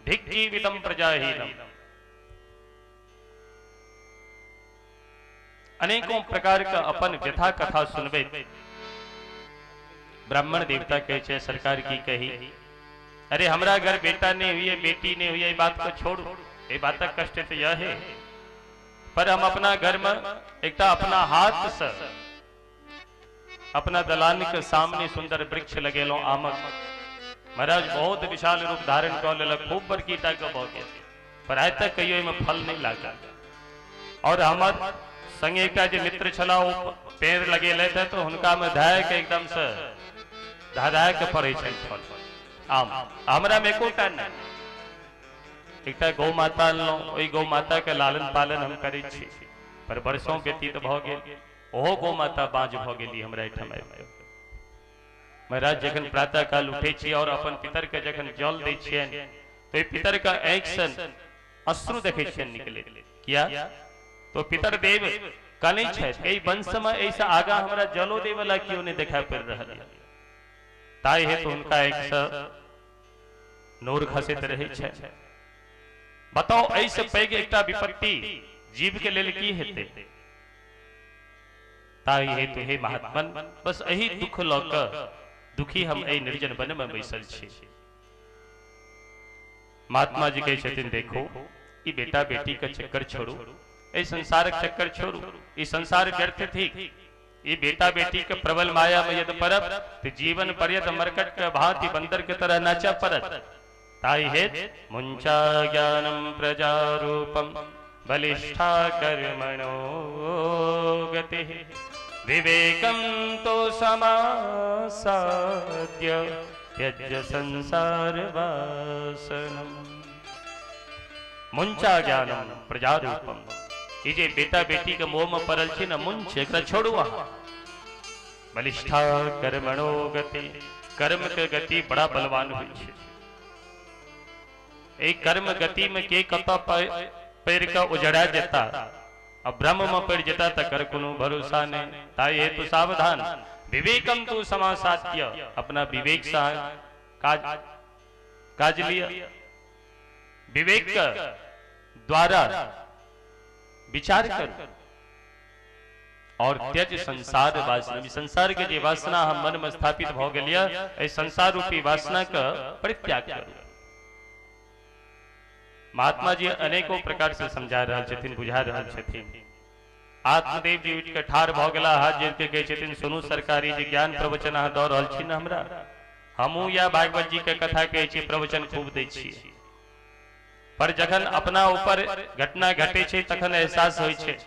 S1: धिग्जीवितं प्रजाहीनं, अनेकों प्रकार का अपन व्यथा कथा सुनबे ब्राह्मण देवता कहै छै सरकार की कही, अरे हमरा घर बेटा नहीं हुई है, बेटी नहीं हुई है, बात को छोड़ू, ये बातक कष्ट तो यह है, पर हम अपना घर में एकटा अपना हाथ से अपना दलान के सामने सुंदर वृक्ष लगेलहुं आमक, महाराज बहुत विशाल रूप धारण कऽ लेलक, खूब बड़की टा के भऽ गेल, पर आइ तक कहियो एहिमे फल नहीं लागल। और हमर संगे एकटा जे मित्र छला ओ पेड़ लगेलथि तो हुनका में धाय के एकदम से धा के फड़ै छै फल आम, हमरा में एकोटा नहि। एकटा गौ माता अनलहुँ, ओहि गौ माता के लालन पालन हम करै छी, पर वर्षों व्यतीत भऽ गेल, ओहो गौ माता बाँझ भऽ गेली हमरा एहिठाम आबि। महाराज जखन प्रातः काल उठै छी और अपन पितर के जखन जल दै छियनि तो पितर के आँखि से अश्रु देखै छियनि निकलैत, किया तो पितर देव कनै छथि एहि वंश में एहिसँ आगाँ हमरा जलो दै वाला केओ नहि देखाइ पड़ि रहल यऽ, ताहि हेतु हुनका आँखि से नोर खसैत रहै छै। बताओ एहिसँ पैघ एकटा विपत्ति जीव के लेल की हेतै? ताहि हेतु हे महात्मन, बस एही दुख लऽ कऽ दुखी हम एहि निर्जन वन में बैसल छी। महात्मा जी कहै छथिन, देखो ई बेटा बेटी के चक्कर छोड़ू, एहि संसारक चक्कर छोड़ू, ई संसार व्यर्थ थी। ई बेटा बेटी के प्रबल माया में यदि पड़ब तो जीवन पर्यत मरकट के भांति बंदर के तरह नाचा पड़त। ताहि हेतु मुंचा ज्ञानम प्रजारूपम बलिष्ठा कर्मणो गतिः विवेकम तो समासाद्य त्यज संसार वासनम। मुंचा ज्ञानम प्रजारूपम, ई जे बेटा बेटी के मोह में पड़ल छी न, मुंच एकरा छोड़ू अहाँ। बलिष्ठा कर्मणो गति, कर्म के गति बड़ा बलवान होइ छै। एहि कर्म गति में के कतऽ पैर के उजड़ा जेता आ ब्रह्म में पड़ जेता तकर कोनो भरोसा नहीं। ताहि हेतु सावधान, विवेकम तू समासाद्य, अपना विवेक से काज लिया, विवेक के द्वारा विचार करू और त्यज संसार वासना। संसार के जे वासना हम मन में स्थापित भ गेलिय, एहि संसार रूपी वासना के परित्याग करू। महात्मा जी अनेकों प्रकार से समझा रहल छथिन, बुझा रहल छथिन। आत्मदेव जी उठि के ठाढ़ भऽ गेला, हाथ जोड़ि के कहै छथिन, सुनू सरकारी जे ज्ञान प्रवचन अहाँ दऽ रहल छी ने हमरा, हमहूँ या भागवत जी के कथा कहै छी, प्रवचन खूब दै छियै, पर जखन अपना ऊपर घटना घटे छै तखन एहसास होइ छै।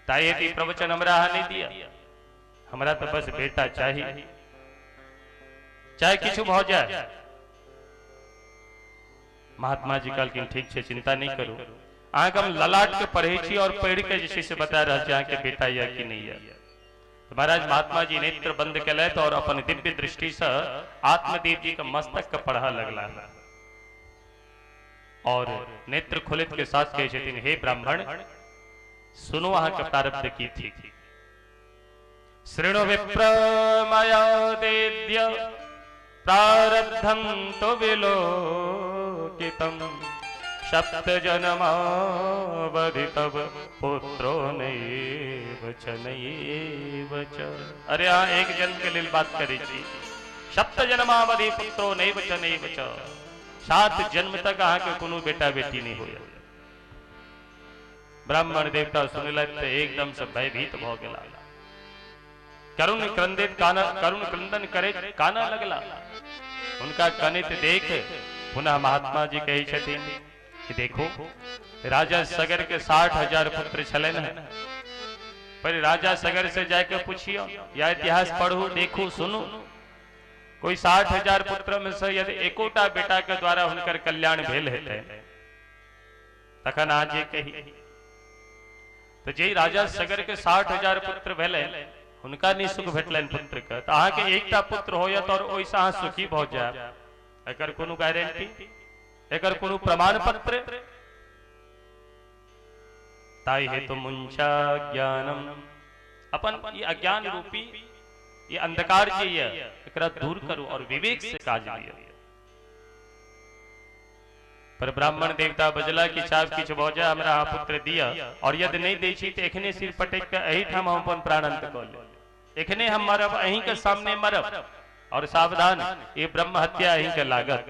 S1: ताहि हेतु ई प्रवचन हमरा अहाँ नहि दिअ, हमरा तऽ बस बेटा चाही, चाहे किछु भऽ जाय। महात्मा जी कहलखिन, ठीक छै, चिंता नहीं करू, अहाँके हम ललाट के पढ़ै छी और पढ़ि के जे छै से बता रहल छी अहाँके बेटा यऽ कि नहि यऽ। तो महाराज महात्मा जी नेत्र बंद केलथि और अपन दिव्य दृष्टि से आत्मदेव जी के मस्तक के पढ़ऽ लगला और नेत्र खोलित के साथ कहै छथिन, हे ब्राह्मण सुनो अहाँके प्रारब्ध की थी। शृणु विप्र मया देद्य प्रारब्धं तो विलोकितं सप्त जन्मावधि तव पुत्रो नैव च नैव च। अरे हाँ, एक जन्म के लिए बात करै छी। सप्त जन्मावधि पुत्रो नैव च नैव च, 7 जन्म तक अहाँके कोनो बेटा बेटी नहीं होय। ब्राह्मण देवता सुनलथि तऽ एकदम से भयभीत भऽ गेला, करुण क्रंदित काना, करुण क्रंदन करैत काना लगला। हुनका कनित देख पुनः महात्मा जी कहै छथिन कि देखो राजा सगर के 60,000 पुत्र छलनि हैं, पर राजा सगर से जाके पूछियो या इतिहास पढ़ू, देखू, सुनू, कोई 60,000 पुत्र में से यदि एकोटा बेटा के द्वारा हुनकर कल्याण भेल हेतै तखन आज जे कही। तो जे राजा सगर के 60,000 पुत्र भेलै हुनका नहीं सुख भेटलनि पुत्र के, तो अहाँके एकटा पुत्र होयत और ओहिसँ अहाँ सुखी भऽ जायब, एकर कोनो गारंटी, एकर कोनो प्रमाण पत्र? ताहि हेतु मुंचा ज्ञानम, अपन ई अज्ञान रूपी ये अंधकार जे ये एकरा दूर करू और विवेक से काज लिअ। पर ब्राह्मण देवता बजला कि चाहे किछु भऽ जाय हमरा अहाँ पुत्र दिअ, और यदि नहीं दै छी तऽ एखने सिर पटकि कऽ एहिठाम हम अपन प्राण अंत कऽ लेब, एखने हम मरब, अहीं के सामने मरब, और सावधान ये ब्रह्म हत्या अहीं के लागत।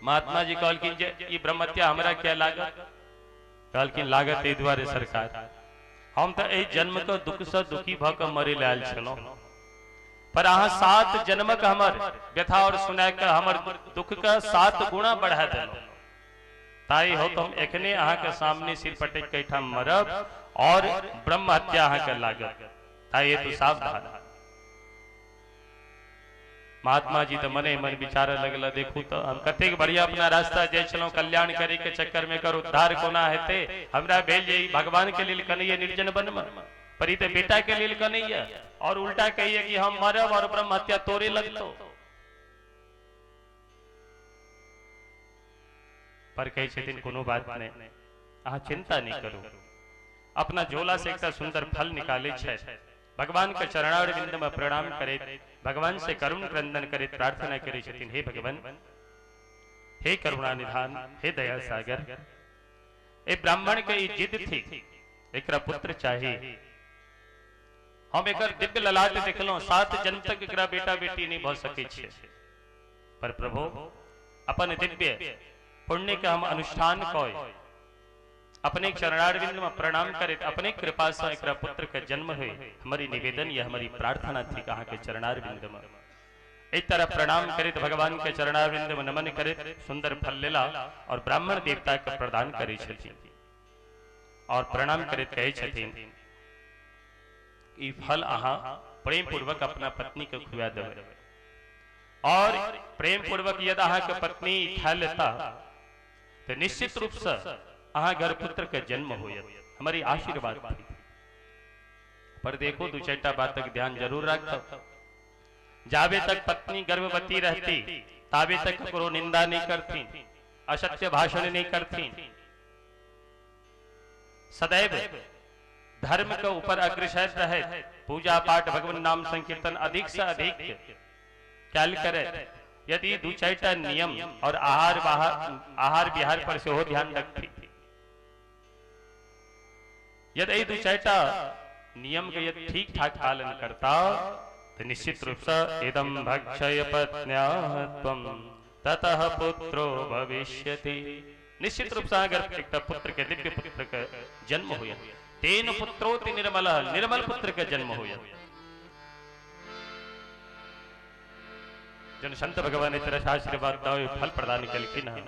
S1: महात्मा जी कहलखिन जे ई ब्रह्म हत्या हमरा किया लागत? कहलखिन लागत एहि दुआरे सरकार, हम तऽ एहि जन्म के दुख से दुखी भऽ कऽ मरै लए आयल छलहुँ, पर अहाँ 7 जन्मक हमर व्यथा और सुना के हमर दुख के 7 गुणा बढ़ा देलहुँ। ताहि हो तो हम एखने अहाँ के सामने सिर पटक के एहिठाम मरब और ब्रह्म हत्या अहाँ के लागत, ताहि हेतु सावधान। महात्मा जी तो मने मन विचार लगल, देखू तो हम कतेक बढ़िया अपना रास्ता जाइ छलहुँ कल्याण करे के चक्कर में, कर उद्धार कोना हेतै, हमरा भेल जे भगवान के लेल कनैया निर्जन वन में, पर ई तऽ बेटा के लेल कनैया और उल्टा कहिए कि हम मरब और ब्रह्म हत्या तोरे लगतो। पर कहै छथिन कोनो बात नहीं, अहाँ चिंता नहीं करू। अपना झोला से एकटा सुंदर फल निकालै छथि, भगवान के चरणारविंद में प्रणाम करैत भगवान से करुण क्रंदन करैत प्रार्थना करै छथिन, हे भगवान, हे करुणा निधान, हे दया सागर, ए ब्राह्मण के ई जिद थी एकरा पुत्र चाही, हम एकर दिव्य ललाट देखलहुं, 7 जन्म तक एकरा बेटा बेटी नहीं भ सकै छै। पर प्रभु अपन दिव्य पुण्य के हम अनुष्ठान कय अपने चरणारविंद में प्रणाम करैत अपने कृपा से एकरा पुत्र के जन्म होय, हमारी निवेदन यह हमारी प्रार्थना थी अहाँ के चरणारविंद में। एहि तरह प्रणाम करैत भगवान के चरणारविंद में नमन करैत सुंदर फल लेला और ब्राह्मण देवता के प्रदान करै छथिन और प्रणाम करैत कहै छथिन ई फल अहाँ प्रेम पूर्वक अपना पत्नी के खुआ देबै और प्रेम पूर्वक यदि अहाँ के पत्नी खा लेता तो निश्चित रूप से अहाँ घर पुत्र के जन्म होयत, हमारी आशीर्वाद थी। पर देखो दू चारिटा बातक ध्यान जरूर राखब, जाबे तक पत्नी गर्भवती रहती ताबे तक ककरो निंदा नहीं करती, असत्य भाषण नहीं करती, सदैव धर्म के ऊपर अग्रसर रहे, पूजा पाठ भगवान नाम संकीर्तन अधिक से अधिक कैल करे। यदि दू चारिटा नियम और आहार विहार पर सेहो ध्यान रखती, यदि दू चारिटा नियम के यदि ठीक ठाक पालन करता तो निश्चित रूप से इदं भक्षय पत्न्या त्वं ततः पुत्रो भविष्यति, निश्चित रूप से अगर एक पुत्र के दिव्य पुत्र के जन्म हुआ, तेन पुत्रोति निर्मल, निर्मल पुत्र के जन्म हुआ। जन संत भगवान तरह आशीर्वाद फल प्रदान केलखिन।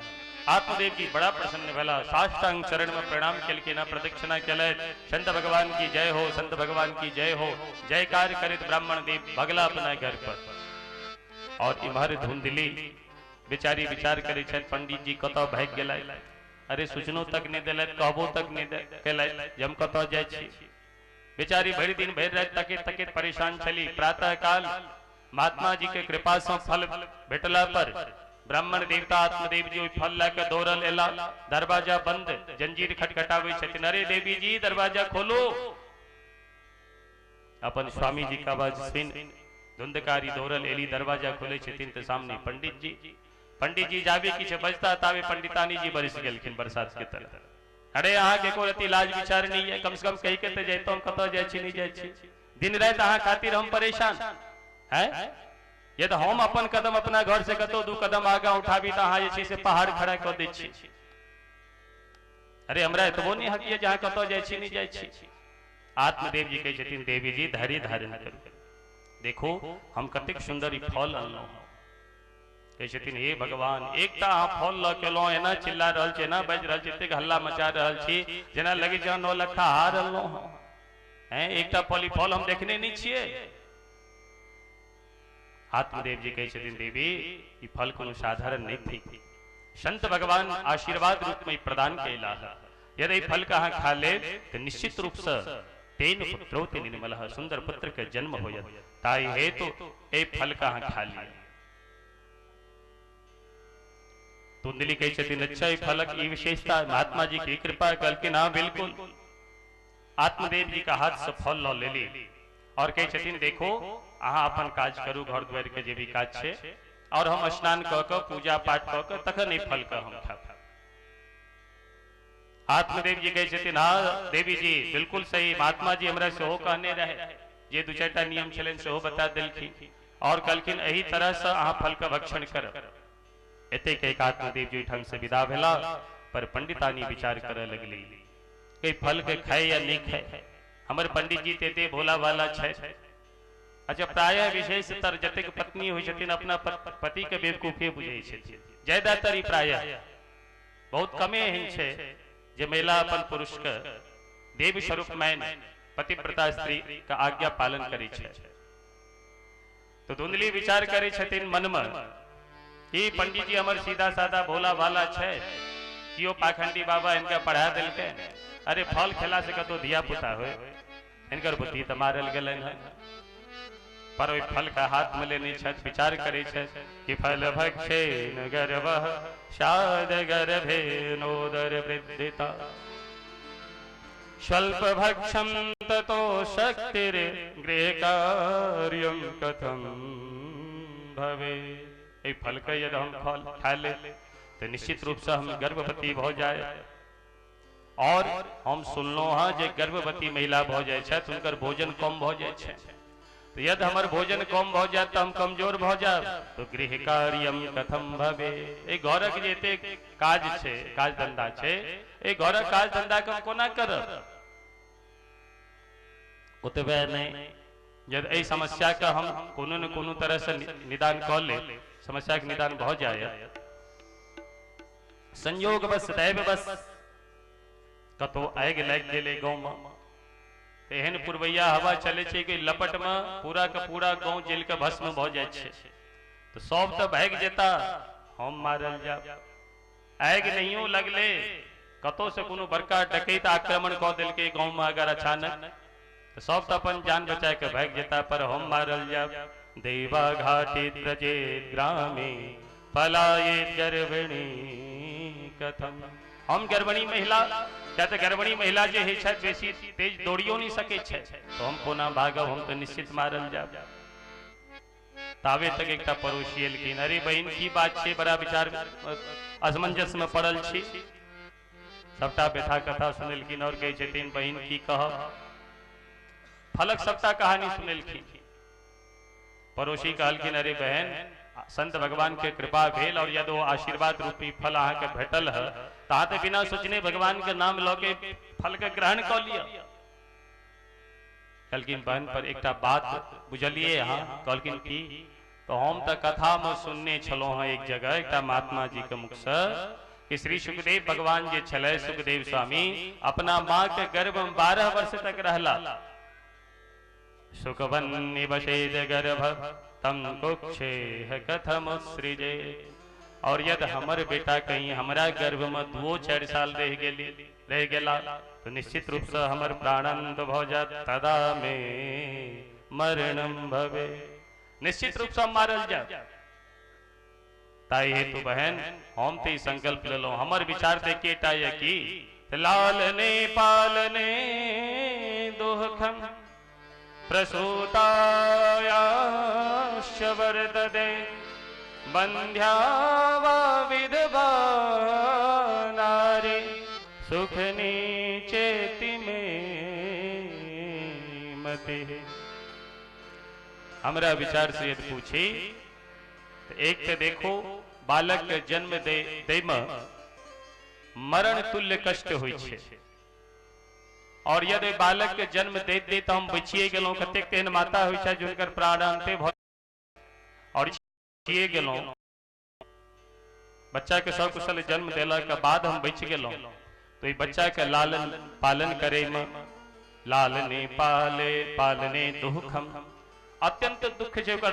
S1: आत्मदेव जी बड़ा प्रसन्न भेला, साष्टांग चरण में प्रणाम केलखिन, प्रदक्षिणा केलथि, संत भगवान की जय हो, संत भगवान की जय हो, जयकार करैत ब्राह्मण देव भगला अपना घर पर। और इम्हर धुंधली बेचारी विचार करे छथि पंडित जी कतऽ भागि गेलथि, अरे सूचनो तक नहीं देलथि, कहबो तक नहीं केलथि जे हम कतऽ जाइ छी। बेचारी भरि दिन भरि राति तकैत तकैत परेशान छली। प्रातः काल महात्मा जी के कृपा से फल भेटला पर ब्राह्मण देवता आत्मदेव जी फल लऽ के दौड़ल एला, दरवाजा बंद, जंजीर खटखटाबै छथिन, अरे देवी जी दरवाजा खोलो। अपन स्वामी जी का आवाज सुनि धुंधकारी दौड़ल एली, दरवाजा खोले छथिन तो सामने पंडित जी। पंडित जी जाबे किछु बजता ताबे पंडितानी जी बरसि गेलखिन बरसात के तरह। अरे अहाँ के एको रति लाज विचार नहीं है, कम से कम कहि के तऽ जैतहुँ, कतऽ जाइ छी नहीं जाइ छी, दिन राति अहाँ खातिर हम परेशान है। यदि हम अपन कदम अपना घर से कतौ 2 कदम आगा उठाबी तऽ अहाँ जे छै से पहाड़ खड़ा कऽ दै छी। अरे हमरा एतबो नहीं हक ये जे अहाँ कतऽ जाइ छी नहीं जाइ छी। आत्मदेव जी कहै छथिन देवी जी धैर्य धारण करू, देखो हम कतेक सुंदर ई फल अनलहुँ। कहै छथिन हे भगवान एकटा अहाँ फल लऽ के एलहुँ, एना चिल्ला रहल छी, एना बाजि रहल छी, एतेक हल्ला मचा रहल छी जेना लगै छै 9 लखा हार अनलहुँ हैं, एकटा फल ई फल हम देखने नहीं छियै। आत्मदेव जी कहै छथिन देवी ई फल कोनो साधारण नहीं थी, संत भगवान आशीर्वाद रूप में प्रदान कैला, यदि फल के अहाँ खा लेब तो निश्चित रूप से तेन पुत्रोति निर्मल, सुंदर पुत्र के जन्म होयत, ताहि हेतु एहि फल के अहाँ खा लिअ। धुंधली कहै छथिन अच्छा ई फलक ई विशेषता, महात्मा जी की कृपा। कहलखिन हाँ बिल्कुल। आत्मदेव जी का हाथ से फल लऽ लेली और कहै छथिन देखो अहाँ अपन काज करू, घर द्वार के जे भी काज छै, और हम स्नान कऽ कऽ पूजा पाठ कऽ कऽ तखन एहि फल के हम खायब। आत्मदेव जी कहै छथिन हाँ देवी जी बिल्कुल सही, महात्मा जी हमरा सेहो कहने रहे, जे 2 चारिटा नियम छलनि सेहो बता देलखिन और कहलखिन एहि तरह से अहाँ फल के भक्षण करब। एतेक एक आत्मदेव जी ओहिठाम से विदा भेला। पर पंडितानी विचार करऽ लगली कि फल के खाए या नहीं खाए, हमर पंडित जी ते भोला वाला छथि। अच्छा प्रायः विशेषतर जतेक पत्नी होइ छथिन अपना पति के बेवकूफे बुझै छथिन ज्यादातर, ई प्रायः बहुत कमे एहन छै जे महिला अपन पुरुष के देव स्वरूप में पतिव्रता स्त्री के आज्ञा पालन करै छै। तो धुंधली विचार करै छथिन मन में कि पंडित जी हमर सीधा साधा भोला भाला छै, कियो पाखंडी बाबा इनका पढ़ा देलकै, अरे फल खेला से कतौ धिया पुता होय, इनकर बुद्धि तऽ मारल गेलनि हन। पर ओहि फल के हाथ में लेने छथि, विचार करै छथि कि फल भक्षेन गर्भः शाद गर्भे नोदर वृद्धिता, स्वल्प भक्षं ततो शक्तिर गृह कार्यं कथं भवे। एहि फल के यदि हम फल खा ले तो निश्चित रूप से हम गर्भवती भऽ जाए और हम सुनलहुँ हँ जे गर्भवती महिला भऽ जाइ छथि हुनकर भोजन कम भऽ जाइ छै, तो यदि हमर भोजन कम भऽ जायत तऽ हम कमजोर भऽ जायब, तो गृह कार्यम कथम भवे। एहि घरक जे एतेक काज छै, काज धंधा छै, एहि घरक काज धंधा के हम कोना करब? ओतबे नहि, यदि एहि समस्या के हम कोनो न कोनो तरह से निदान कऽ लेब, समस्या के निदान भऽ जायत। संयोग बस दैव बस कतौ आगि लागि गेलै गाँव में, एहन पुरवैया हवा चले छै कि लपट में पूरा के पूरा गाँव जल के भस्म भऽ जाइ छै, तो सब तऽ भागि जेता, हम मारल जाब। आगि नहियो लगले, कतौ से कोनो बड़का डकैत आक्रमण कऽ देलकै गाँव में अगर अचानक, तो सब तऽ अपन जान बचा के भागि जेता, पर हम मारल जाब। देवा घाटी ब्रजेत ग्रामे पलायेत गर्भिणी कथम। हम गर्भिणी महिला, क्या तऽ गर्भिणी महिला जे होइ छथि बेसी तेज दौड़ियो नहि सकै छै, तो हम कोना भागब, हम तऽ निश्चित मारल जायब। ताबे तक एकटा पड़ोसी एलखिन, अरे बहिन की बात छै, बड़ा विचार असमंजस में पड़ल छी। सबटा व्यथा कथा सुनेलखिन और कहै छथिन बहिन की कहब, फलक सबटा कहानी सुनेलखिन। पड़ोसी कहलखिन अरे बहन, संत भगवान के कृपा भेल और यदि वो आशीर्वाद रूपी फल अहाँके भेटल है तो अहाँ तऽ बिना सोचने भगवान के नाम लऽ के फल के ग्रहण कऽ लिअ। कहलखिन बहन पर एकटा बात बुझलियै अहाँ? कहलखिन की? तो हम तऽ कथा में सुनने छलहुँ हँ एक जगह एकटा महात्मा जी के मुख से कि श्री सुखदेव भगवान जे छलै, सुखदेव स्वामी अपना माँ के गर्भ में 12 वर्ष तक रहला। सुखवन्निवसेद गर्भ तम कुक्षेह कथमुत्सृजे। और यदि हमर बेटा कहीं हमरा गर्भ में 2-4 साल रह गेला तो निश्चित रूप से हमर प्राणांत भऽ जायत, तदा मे मरणम भवे, निश्चित रूप से हम मारल जायब। ताहि हेतु बहन हम तो ई संकल्प लेलहुँ, हमर विचार तऽ एकेटा यऽ कि लालने पालने दुःखम प्रसूतायाश्च वर्तते बंध्या वा विधवा नारी सुखनी चेति मे मति। हमरा विचार से यदि पूछी तो एक तो देखो बालक के जन्म दे में मरण तुल्य कष्ट होइ छै, और यदि बालक के जन्म दे दे तो हम बचिए गेलहुँ। कतेक तेहन माता होइ छै जिनकर प्राणांते भऽ और बचिए गेलहुँ, बच्चा के सकुशल जन्म देला के बाद हम बचि गेलहुँ, तो ई बच्चा के लालन पालन करे में लालने पाले पालने दुखम अत्यंत दुख छै।